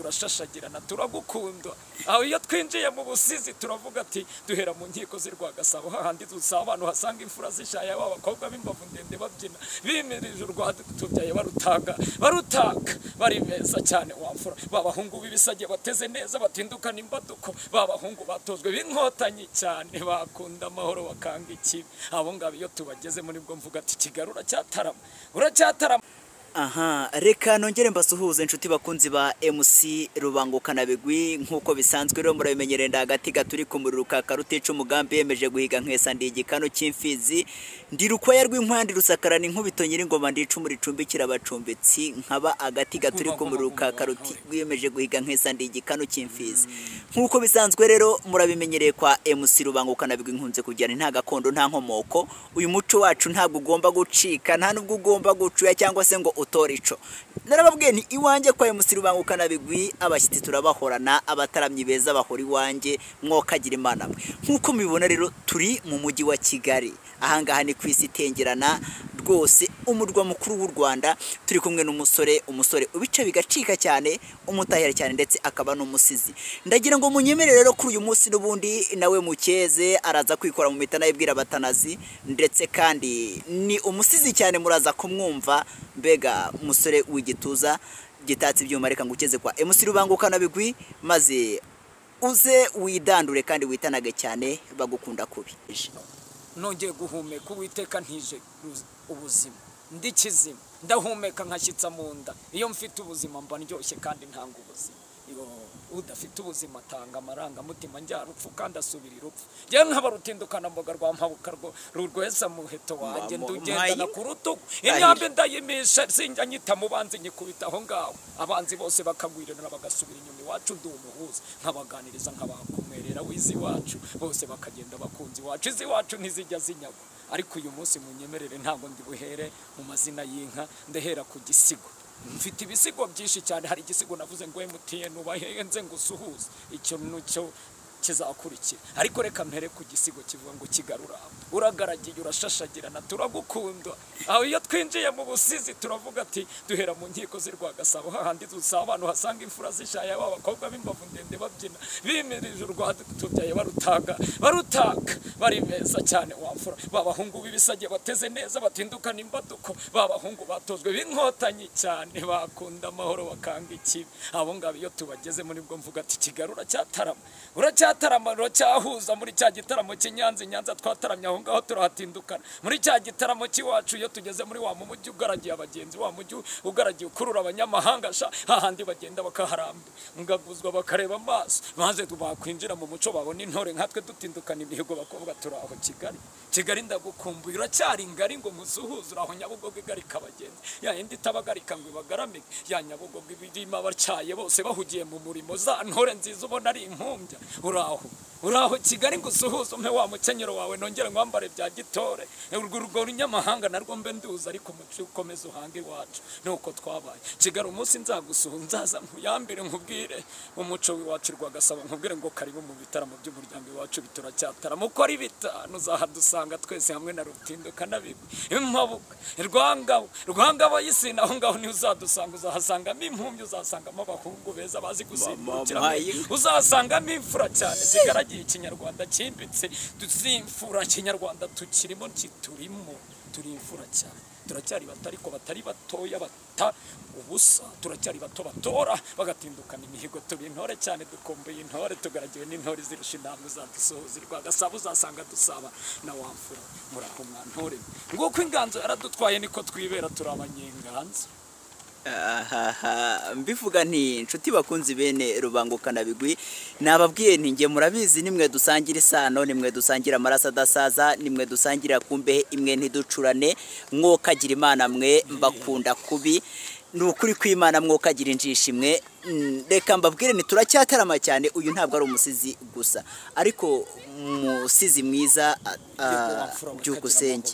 Urashashagirana, turagukunda. Aho iyo twinjiye mu busizi turavuga ati duhera mu nkiko z'i Rwagasabo, hahandi dusaba abantu hasanga imfura zishaye, abakobwa b'imbavu ndende babyina bimirije urwatubyaye, barutanga barutaka bari beza cyane. Wamfura b'abahungu b'ibisage bateze neza, batindukana imbaduko, b'abahungu batozwe b'inkotanyi cyane, bakunda amahoro bakanga ikibi. Abo ngabo iyo tubageze muri bwo mvuga ati Kigali uracyatarama, uracyatarama. Aha, reka nongere mbasuhuze inshuti bakunzi ba MC Rubangukanabigwi. Nk'uko bisanzwe rero murabimenyereye, ndagati gaturi ku muriro karutica umugambi yemeje guhiga nkesa, ndi igikano cy'imfizi, ndi rukwaya rw'inkwandi, rusakarana inkubito, nyiringoma, ndi icumu ricumbikira abacumbitsi, nkaba agati gaturi ku muriro karuti rwiyemeje guhiga nkesa, ndi igikano cy'imfizi. Nk'uko bisanzwe rero murabimenyereye kwa MC Rubangukanabigwi, nkunze kujyana nta gakondo nta nkomoko. Uyu muco wacu ntabwo ugomba gucika, nta nubwo ugomba gucuya cyangwa se ngo utora ico. Narababwiye nti iwanjye kwa MC Rubangukanabigwi abashyitsi turabahorana, abataramyi beza bahora iwanjye, mwokagira Imana mwe. Nk'uko mubibona rero turi mu mujyi wa Kigali, ahangaha ni ku isi itengerana rwose, umurwa mukuru w'u Rwanda. Turi kumwe n'umusore, umusore ubice bigacika cyane, umutahira cyane, ndetse akaba n'umusizi. Ndagira ngo munyemere rero kuri uyu munsi n'ubundi nawe mukeze, araza kwikora mu mitana yibwira abatanazi, ndetse kandi ni umusizi cyane, muraza kumwumva. Mbega umusore w'igituza gitatse ibyuma, reka ngukeze kwa MC Rubangukanabigwi, maze uze widandure kandi witanage cyane, bagukunda kubi. Nongeye guhumeka, Uwiteka ntije ubuzima, ndi kizima, ndahumeka nkashyitsa mu nda. Iyo mfite ubuzima mba ndyoshye kandi ntanga ubuzima. Udafite ubuzima atanga amarangamutima njyarupfu kandi asubira irupfu. Njyewe nkaba rutindukana mboga rwa mpabuka rwesa muheto wanjye, ndugendana ku rutugu, imyambi ndayimisha, sinjya nyita mu banzi, nyikubita aho ngaho, abanzi bose bakagwirirana bagasubira inyuma. Iwacu ndi umuhuza, nkabaganiriza, nkabakumwerera wizi iwacu, bose bakagenda bakunze iwacu. Izi iwacu ntizijya zinyagwa. Ariko uyu munsi munyemerere ntabwo ndi buhere mu mazina y'inka, ndahera ku gisigo. Mfite ibisigo byinshi cyane. Hari igisigo navuze ngo MTN ubahenze ngo usuhuze, icyo nucyo kizakurikira. Ariko reka mpere ku gisigo kivuga ngo Kigarura uragaragiye, urashashagirana, turagukunda. Aho iyo twinjiye mu busizi turavuga ati duhera mu nkiko z'i Rwagasabo, hahandi dusaba abantu hasanga imfura zishaye, abakobwa b'imbavu ndende babyina bimirije urwatubyaye, barutanga barutaka bari beza cyane. Wamfura b'abahungu b'ibisage bateze neza, batindukana imbaduko, b'abahungu batozwe b'inkotanyi cyane, bakunda amahoro bakanga ikibi. Abo ngabo iyo tubageze muri bwo mvuga ati Kigali uracyatarama, uracyatarama, uracyahuza. Muri cya gitaramo cy'Inyanza, Nyanza twataramye aho ngaho turahatindukana. Muri cya gitaramo cy'iwacu iyo tugeze muri wa mujyi ugaragiye abagenzi, wa mujyi ugaragiye ukurura abanyamahanga, sha hahandi bagenda bakaharamba ngaguzwa bakareba amaso, maze bakwinjira mu muco babona intore nkatwe dutindukana imihigo, bakobwa turaho Kigali. Kigali ndagukumbuye, uracyari ngari ngo musuhuze. Uraho Nyabugogo igarika abagenzi, ya indi itabagarika ngo ibagaramike, ya Nyabugogo ibirima batyaye bose bahugiye mu murimo, za ntore nziza ubona ari impumbya. Uraho, uraho Kigali ngo usuhuze, umpe wa mukenyero wawe nongere nkwambare bya gitore, urwo rugo runyamahanga narwo mbe nduza, ariko umuco ukomeze uhange iwacu nuko twabaye. Kigali umunsi nzagusuhuza, nzaza nkuyambire, nkubwire umuco w'iwacu Rwagasabo, nkubwire ngo karibu mu bitaramo by'umuryango iwacu bituracyatarama uko ari bitanu, uzahadusanga twese hamwe na Rutindukanabigwi, Impabuka, Rwangabo, Rwangabo y'isina. Aho ngaho niho uzadusanga, uzahasangamo impumbyi, uzasangamo abahungu beza bazi gusimbukira, uzasangamo imfura cyane zigaragiye ikinyarwanda cyimbitse. Tuzimfura kinyarwanda tukirimo, kiturimo, turi imfura cyane, turacyari bato ariko batari batoya bata ubusa, turacyari bato batora bagatindukana imihigo, turi intore cyane, dukumbuye intore, tugaragiwe n'intore zirusha intambwe zadusohoza. Rwagasabo uzasanga dusaba na wamfura. Muraho mwantore, nguko inganzo yaradutwaye niko twibera, turi abanyenganzo. Ahaha, mbivuga nti inshuti bakunzi bene Rubangukanabigwi, nababwiye nti nge murabizi, nimwe dusangira isano, nimwe dusangira amaraso adasaza, nimwe dusangira kumbehe imwe ntiducurane, mwokagira Imana mwe, mbakunda kubi, ni ukuri kw'Imana, mwokagira injishi mwe. Reka mbabwire nti turacyatarama cyane. Uyu ntabwo ari umusizi gusa, ariko umusizi mwiza. Byukusenge.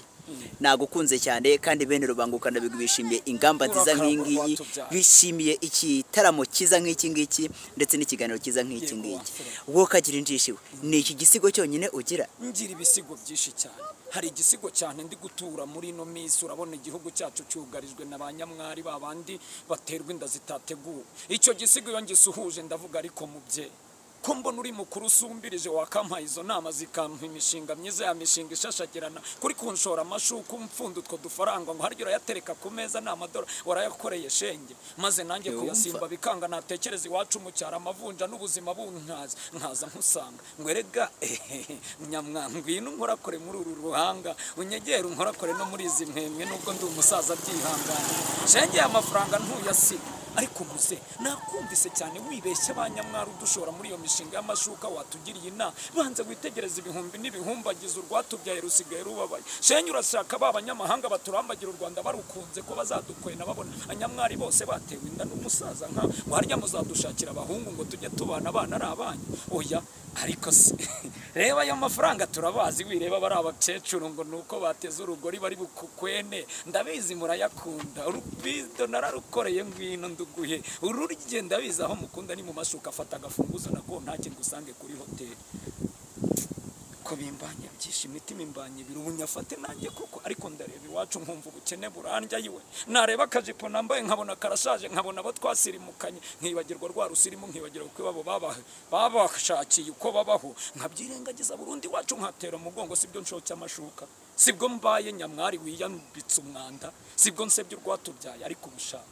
Nagukunze cyane kandi bene Rubanguka ndabigwishimiye ingamba nziza nk'iyi ngiyi, bishimiye igitaramo cyiza nk'iki ngiki ndetse n'ikiganiro cyiza nk'iki ngiki. Wowe kagira injishi we, ni iki gisigo cyonyine ugira? Ngira ibisigo byinshi cyane. Hari igisigo cyane ndi gutura muri ino minsi. Urabona igihugu cyacu cyugarijwe na ba nyamwari babandi baterwa inda zitateguwe. Icyo gisigo iyo ngisuhuje ndavuga, ariko mubyeyi, ko mbona uri mukuru usumbirije, wakampaye izo nama zikampa imishinga myiza, ya mishinga ishashagirana, kuri kunshora amashuka umfunda utwo dufaranga ngo harya urayatereka ku meza ni amadora warayakoreye shenge, maze nanjye kuyasimba bikanga, natekereza iwacu mu cyaro amavunja n'ubuzima bunkaza, nkaza nkusanga ngo erega nyamwa ngwino unkorakore muri uru ruhanga, unyegere unkorakore no muri izi mpemwe, nubwo ndi umusaza byihanganire shenge, aya mafaranga ntuyasiga. Ariko muze nakumvise cyane wibeshya abanyamwari udushora muri iyo mishinga y'amashuka, watugiriye inama, banze witegereza ibihumbi n'ibihumbagiza urwatubyaye rusigaye rubabaye shenge. Urashaka ba banyamahanga baturambagira u Rwanda barukunze ko bazadukwena babona anyamwari bose batewe inda n'umusaza nka ngo harya muzadushakira abahungu ngo tujye tubana abana ari abanyu? Oya. Ariko se reba ayo mafaranga turabazi, wireba bari abakecuru ngo nuko bateze urugori bari bukukwene, ndabizi murayakunda, urubido nararukoreye ngwino nduguhe ururye, ndabizi aho mukunda ni mu mashuka, afata agafunguzo nako ntacyo ngusange kuri hoteli. Ko bimbanye byinshi, imitima imbanye ibiri, ubu nyafate nanjye koko. Ariko ndareba iwacu nkumva ubukene burandya yiwe, nareba akajipo nambaye nkabona karashaje, nkabona abo twasirimukanye, nkibagirwa rwa rusirimu, nkibagirwa ko iwabo babashakiye uko babaho, nkabyirengagiza burundu iwacu nkatera umugongo. Sibyo nshoke amashuka, sibwo mbaye nyamwari wiyambitse umwanda, sibwo nsebye urwatubyaye. Ariko ubushaka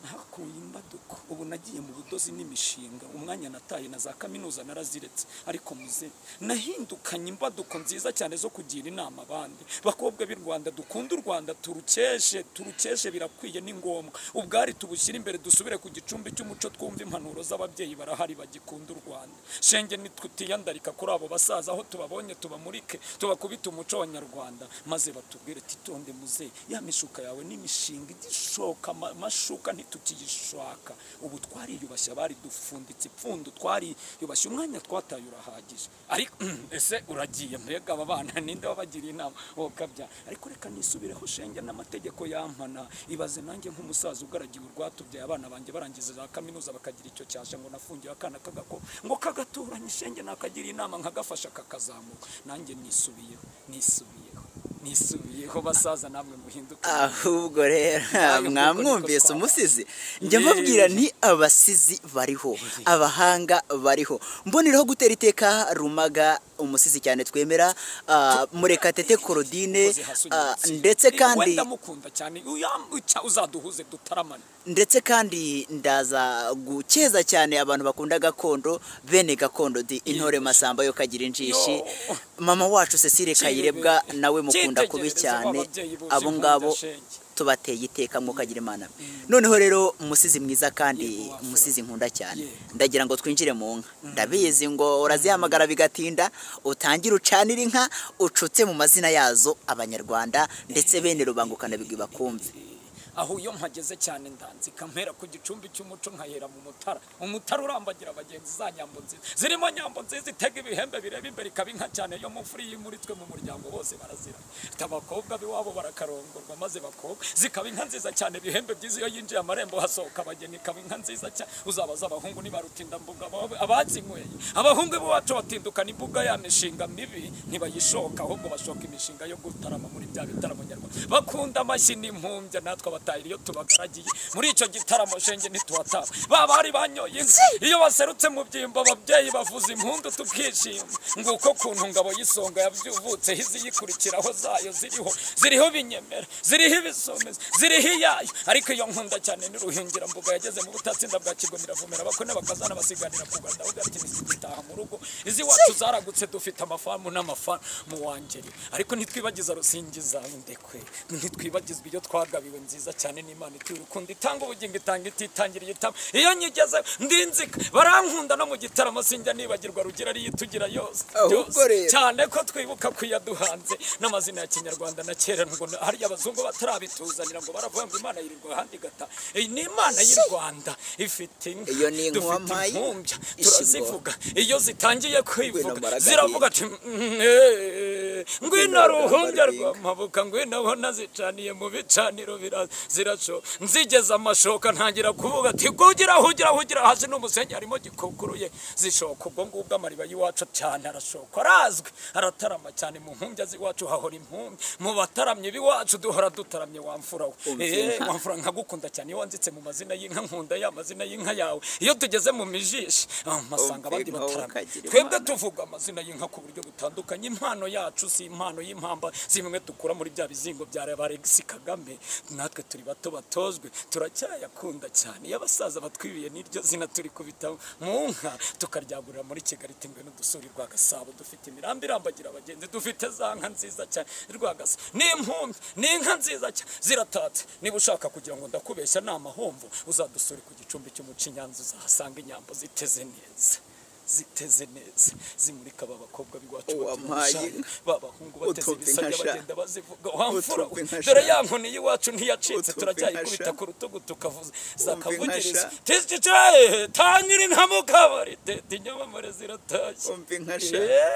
nakuye imbaduko, ubu nagiye mu budozi n'imishinga, umwanya nataye na za kaminuza naraziretse. Ariko muze nahindukanye imbaduko nziza cyane zo kugira inama abandi bakobwa b'i Rwanda. Dukunda u Rwanda, turukeshe, turukeshe, birakwiye, ni ngombwa, ubwari tubushyire imbere, dusubire ku gicumbi cy'umuco, twumve impanuro z'ababyeyi barahari bagikunda u Rwanda shenge. Nitutiyandarika kuri abo basaza, aho tubabonye tubamurike, tubakubite umuco wa nyarwanda, maze batubwire titonde muze, ya mishuka yawe n'imishinga igishoka amashuka ntitukiyishaka. Ubu twariyubashye, abari dufunditse ipfundo, twariyubashye, umwanya twataye urahagije. Ariko ese uragiye, mbega aba bana ninde wabagiriye inama wokabya? Ariko reka nisubireho shenge n'amategeko yampana. Ibaze nanjye nk'umusaza ugaragiwe urwatubyaye, abana banjye barangiza za kaminuza bakagira icyo cyasha ngo nafungiwe akana kagako ngo kagaturanye shenge, nakagira inama nkagafasha kakazamuka. Nanjye nisubiyeho, nisubiyeho, nisubiyeho basaza, namwe muhinduke. Ahubwo rero mwamwumvise umusizi, njya mbabwira nti abasizi bariho, abahanga bariho. Mboneraho gutera iteka Rumaga, umusizi cyane twemera, Murekatete Claudine, ndetse kandi ndamukunda cyane, uzaduhuze dutaramane. Ndetse kandi ndaza gukeza cyane abantu bakunda gakondo, bene gakondo di intore Masamba yo kagira injishi, mama wacu Cecile Kayirebwa nawe mukunda kubi cyane, abo ngabo tubateye iteka mukagira Imana. Noneho rero umusizi mwiza kandi umusizi nkunda cyane, ndagira ngo twinjire mu nka. Ndabizi ngo urazihamagara bigatinda, utangire ucanire inka ucutse mu mazina yazo abanyarwanda ndetse bene Rubanguka nabigwi bakumve. Aho iyo mpageze cyane ndanzika mpera ku gicumbi cy'umuco, nkahera mu Mutara. Umutara urambagira abagenzi za nyambo nziza, zirimo nyambo nziza itega ibihembe bireba imbere, ikaba inka cyane yo mufuri yimuritwe mu muryango bose barazira, abakobwa b'iwabo barakarongorwa maze bakobwa, zikaba inka nziza cyane, ibihembe byiza, iyo yinjiye amarembo hasohoka abageni, ikaba inka nziza cyane. Uzabaza abahungu nibarutinda mbuga abazinyweye, abahungu b'iwacu batindukana imbuga ya mishinga mibi ntibayishoka, ahubwo bashoka imishinga yo gutarama muri bya bitaramo nyarwanda. Bakunda amashyi n'impumbya, natwe iyo tubagaragiye muri icyo gitaramo shenge ntituhataba. Babari banyoye inka iyo baserutse mu byimbo, ababyeyi bavuza impundu tukishima. Nguko kuntu ngabo y'isonga yabyuvutse, iziyikurikiraho zayo ziriho, ziriho binyemera, ziriho ibisomeza, ziriho iyayo. Ariko iyo nkunda cyane ni Ruhingira mbuga yageze mu butatsinda bwa Kigomira vumera bakone bakazana basiganira kuganda ugati ntigitaha mu rugo. Izi wacu zaragutse, dufite amafamu n'amafamu wangeri. Ariko ntitwibagiza Rusingiza indekwe, ntitwibagizwa iyo twagabiwe nziza cyane n'Imana ituye urukundo, itanga ubugingo, itanga ititangiriye itama. Iyo nyigeze ndinzika barankunda no mu gitaramo sinjya nibagirwa Rugira ari yitugira yose cyane ko twibuka kuyaduhanze n'amazina ya kinyarwanda na kera ngo harya abazungu batarabituzanira ngo baravuga ngo Imana yirirwa ahandi gata. Ni Imana y'u Rwanda ifite inka, dufite impumbya, turazivuga. Iyo zitangiye kwivuga ziravuga ati Ngwino ruhumbya rw'amabuka, ngwino aho nazicaniye mu bicaniro ziraco, nzigeze amashoka ntangira kuvuga ati kugira hugira hugira hasi n'umusenyi harimo gikukuruye zishoka. Ubwo ngubwo amariba y'iwacu cyane arashoka, arazwi aratarama cyane. Mu mpumbya z'iwacu hahora impumbya, mu bataramye b'iwacu duhora dutaramye. Wamfura we, wamfura nkagukunda cyane iyo wanzitse mu mazina y'inka, nkunda ya mazina y'inka yawe. Iyo tugeze mu mijishi masanga abandi bataramye, twebwe tuvuga amazina y'inka ku buryo butandukanye. Impano yacu si impano y'impamba, si bimwe dukura muri bya bizingo bya Alexis Kagame. Natwe turi bato batozwe, turacyayakunda cyane. Iyo abasaza batwibiye n'iryo zina turi kubita mu nka tukaryagurira muri Kigali. Tingwe n'udusuri rwa Gasabo, dufite imirambi irambagira abagenzi, dufite za nka nziza cyane rwa Gasabo. Ni impumbi, ni inka nziza cyane ziratatse. Niba ushaka kugira ngo ndakubeshya ni amahomvo, uzadusure ku gicumbi cy'umuco i Nyanza, uzahasanga inyambo ziteze neza, ziteze neza, zimurika aba bakobwa b'iwacu b'abahungu bateze ibisabya bagenda bazivuga. Wamfura dore ya nkoni y'iwacu ntiyacitse, turacyayikubita ku rutugu tukavuza zakavugiriza tisicaye tanyiri nka mukabari tete inyamamare ziratashye.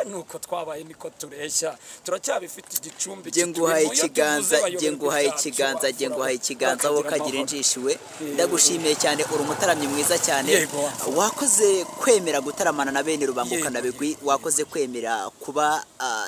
Nuko twabaye niko tureshya, turacyabifite igicumbi. Jye nguhaye ikiganza, jye nguhaye ikiganza, jye nguhaye ikiganza wowe kagira injishi we. Ndagushimiye cyane, uri umutaramyi mwiza cyane, wakoze kwemera gutaramana na bene Rubangukanabigwi, wakoze kwemera kuba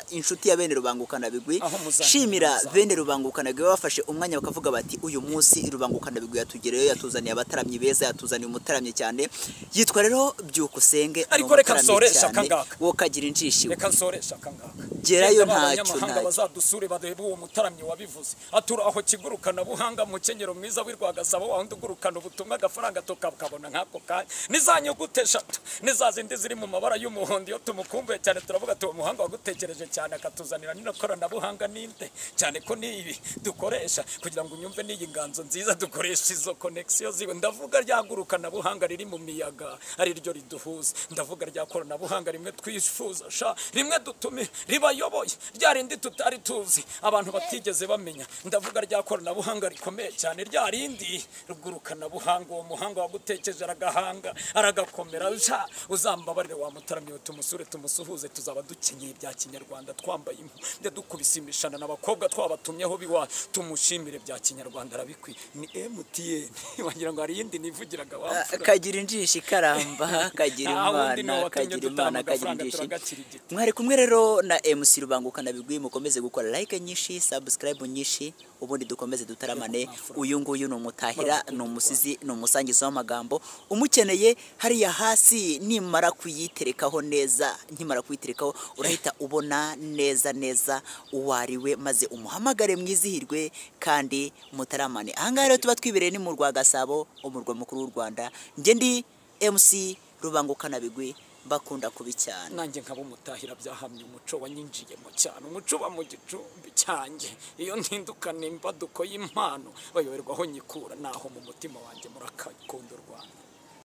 inshuti ya bene Rubangukanabigwi. Shimira bene Rubangukanabigwi bafashe umwanya bakavuga bati uyu munsi Rubangukanabigwi yatugereyo, yatuzaniye abataramyi beza, yatuzaniye umutaramyi cyane yitwa rero Byukusenge. Ariko reka nsoresha akangaka, wowe kagira injishi, reka nsoresha akangaka, gerayo ntacyo ntacyo bazadusure barebe uwo mutaramyi wabivuze. Atura aho kigurukana buhanga mukenyero mwiza w'Irwagasabo, wa ndugurukana ubutumwa agafaranga tukakabona nk'ako kanya. Nizanyugute eshatu nizazindi ziri mu mabara y'umuhondo, iyo tumukumbuye cyane turavuga tuwo muhanga wagutekereje cyane akatuzanira nino koranabuhanga ninde cyane ko nibi dukoresha kugira ngo unyumve n'iyi nganzo nziza dukoresha izo connection ziwe. Ndavuga ryagurukana buhanga riri mu miyaga ari ryo riduhuza, ndavuga rya koranabuhanga rimwe twifuza sha, rimwe dutume ribayoboye, rya rindi tutari tuzi abantu batigeze bamenya. Ndavuga rya koranabuhanga rikomeye cyane, rya rindi rugurukana buhanga, uwo muhanga wagutekereje aragahanga aragakomera sha. Uzambabarire wa mutaramyi, tumusure tumusuhuze, tuzaba dukenyeye bya kinyarwanda, twambaye impu dukubise imishana n'abakobwa twabatumyeho biwa, tumushimire bya kinyarwanda arabikwi. Ni MTN wagira ngo hari yindi nivugiraga wamfura. Kagira injishi karamba, kagira imana, kagira imana, kagira injishi. Mwari kumwe rero na MC Rubangukanabigwi, mukomeze gukora like nyinshi, subscribe nyinshi, ubundi dukomeze dutaramane. Uyu nguyu ni umutahira, ni umusizi, ni umusangiza w'amagambo. Umukeneye hariya hasi nimara kuyiterekaho neza, nkimara kuyiterekaho urahita ubona neza neza uwariwe, maze umuhamagare mwizihirwe kandi mutaramane. Ahangaha rero tuba twibereye ni mu Rwagasabo, umurwa mukuru w'u Rwanda. Njye ndi MC Rubangukanabigwi, bakunda kubi cyane. Nanjye nkaba umutahira byahamye umuco wanyinjiyemo cyane, umuco wa mu gicumbi cyanjye. Iyo ntindukana imbaduko y'impano bayoberwa aho nyikura, naho mu mutima wanjye murakakunda u Rwanda.